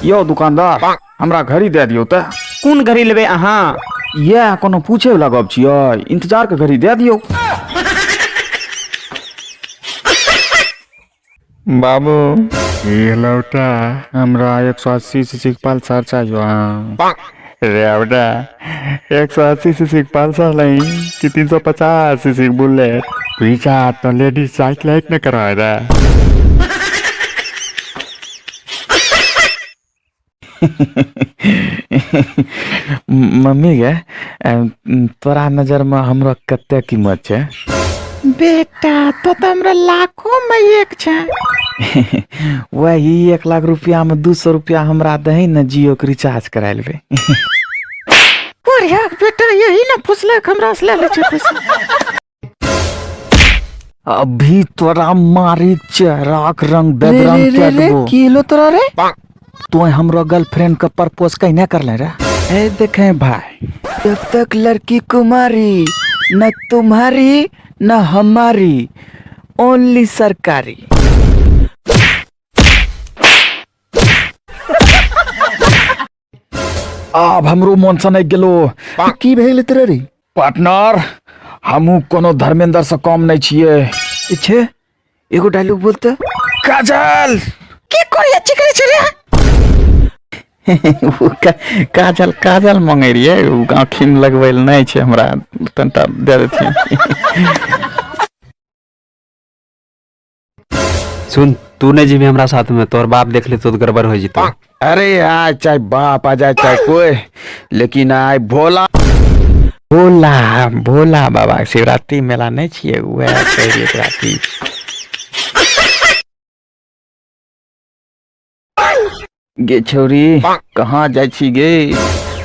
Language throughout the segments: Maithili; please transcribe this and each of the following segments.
यौ दुकानदार, हमरा घड़ी दए दियौ तऽ। कोन घड़ी लेबै अहाँ? इएह कोनो पूछे वाला गप छियै, इंतजार के घड़ी दए दियौ। बाबू ई लौटा, हमरा 180 सीसी के पल्सर चाहियो। हाँ रे बेटा, 180 सीसी के पल्सर नहीं कि 350 सीसी के बुलेट? पीछा तो लेडीज साइकिल लाइक न कराए रे। मम्मी गे, तोरा नजर में हमरो कते कीमत छै? बेटा, तो तऽ हमरा लाखों में एक छै। वही 1 लाख रुपया में 200 रुपया हमरा दही ने, जियो के रिचार्ज करा लेबै। बढ़िया बेटा, यही ना फुसलक हमरा से ले ले छै पैसा। अभी तोरा मारी चेहरा के रंग बेरंग रे कर देबो। की लो तोरा रे? तो हमरो गर्लफ्रेंड के प्रपोज कहिने करले रे? ए देखे भाई, जब तक लड़की कुमारी न तुम्हारी न हमारी, ओनली सरकारी। आब हमरो मन सनकि गेलो। की भेल तोरा रे? पार्टनर, हमहूँ कोनो धर्मेंद्र से कम नहीं छियै। अच्छा, एगो डायलॉग बोलता। काजल की करिया चिकरे छै रे? ओ काजल काजल मंगे रहियै, ओ आँखि में लगबै लए नहि छै हमरा, तनिटा दे देथिन। सुन, तू नहीं जेबी हमरा साथ में, तोहर बाप देख ले तो गड़बड़ हो जेतो। अरे आज चाहे बाप आ जाए चाहे कोई, लेकिन आइ भोला भोला भोला बाबा के शिवरात्रि मेला नहीं छियै, वएह कहि रहियै तोरा की। गे छौरी, कहाँ जाइ छी गे?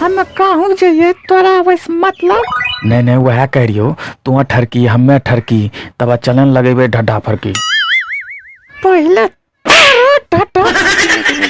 हम कहूँ जइए, तोरा वैसे मतलब? नहीं नहीं, वह कह रही हो, तू ठरकी हमें ठरकी, तब चलन लगेबे ढड्ढा फरकी। पहले तारो ढड्ढा फरकी लगेबे।